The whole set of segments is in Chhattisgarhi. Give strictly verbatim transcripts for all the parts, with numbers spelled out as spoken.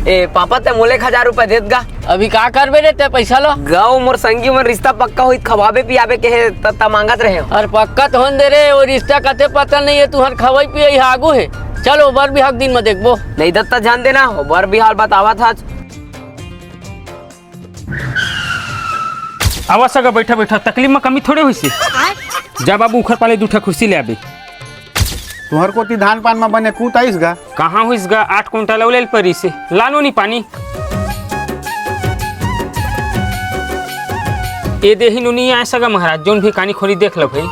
ए पापा, ते मोले एक हजार रुपया देत गा। अभी का करबे रे ते पैसा लो? गाँव मोर संगी मन रिश्ता पक्का होई, खवाबे पियाबे के हे, त, त मांगत रहे हो। अरे पक्का तो होन दे रे, वो रिश्ता कते पता नहीं है, तुहर खवाई पियाई आगू है। चलो बर बिहाव दिन में देखबो। नहीं दत्ता जान देना, बर बिहाव बतावा था। आवा सगा, बैठा बैठा, तकलीफ में कमी थोड़े होइसे। जा बाबू, उखर पाले दू ठा कुर्सी ले आबे। तुहर कोती धान पान में बने कूत आइस गा। कहाँ होइस गा, आठ कुंटल अउ लेल परिस। ला नोनी पानी। ए देही नोनी आय सगा महाराज, जोन भी कानी खोनी देख लो भाई।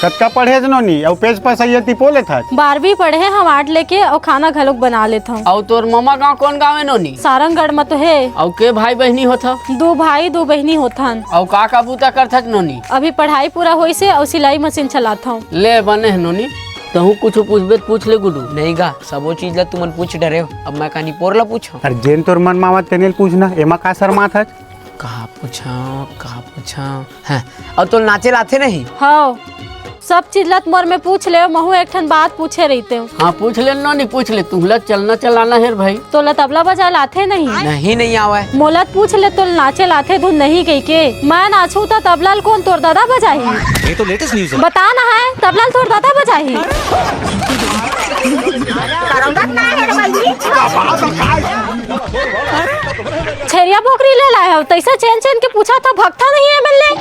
कतका पढ़े हस नोनी, अउ पेज पर सही तिपो लेथस? बारहवीं पढ़े हव आठ लेके, अउ खाना घलोक बना लेथव। अउ तोर ममा गांव कोन गांव हे नोनी? सारंगढ़ म तो हे। अउ के भाई बहिनी होथव? दू भाई, दू बहिनी होथन। अउ का का बूता करथस नोनी? अभी पढ़ाई पूरा होइस हे, अउ सिलाई मशीन चलाथव। ले बने हे नोनी, तहूँ कुछु पूछबे त पूछ ले गुडू। नहीं गा, सबो चीज ला तुमन पूछ डरे हो, अब मैं कानी पोर ला पूछो। अरे जेन तोर मन मावत तेने ल पूछना, एमा का शर्माथस? का पूछा, का पूछा? हाँ, अउ तोल नाचे लाथे नहीं? हव, सब चीज ला त मोर में पूछ ले, महू एक ठन बात पूछे रहिते। हाँ, पूछ ले नोनी, पूछ ले, तुहला चलना चलाना हे भाई। तोला तबला बजाए लाथे नहीं? नहीं, नहीं आवे। मोला त पूछ ले, तोल नाचे लाथे धुन नहीं कही के। मैं नाचू त तबला ल कोन तोर दादा बजाही? ये तो लेटेस्ट न्यूज है। बता ना है, तबला ल तोर दादा बजाही? छेरिया बोकरी ले लाए हो, तैसे चेन चेन के पूछा था, भगता नहीं है एमएलए।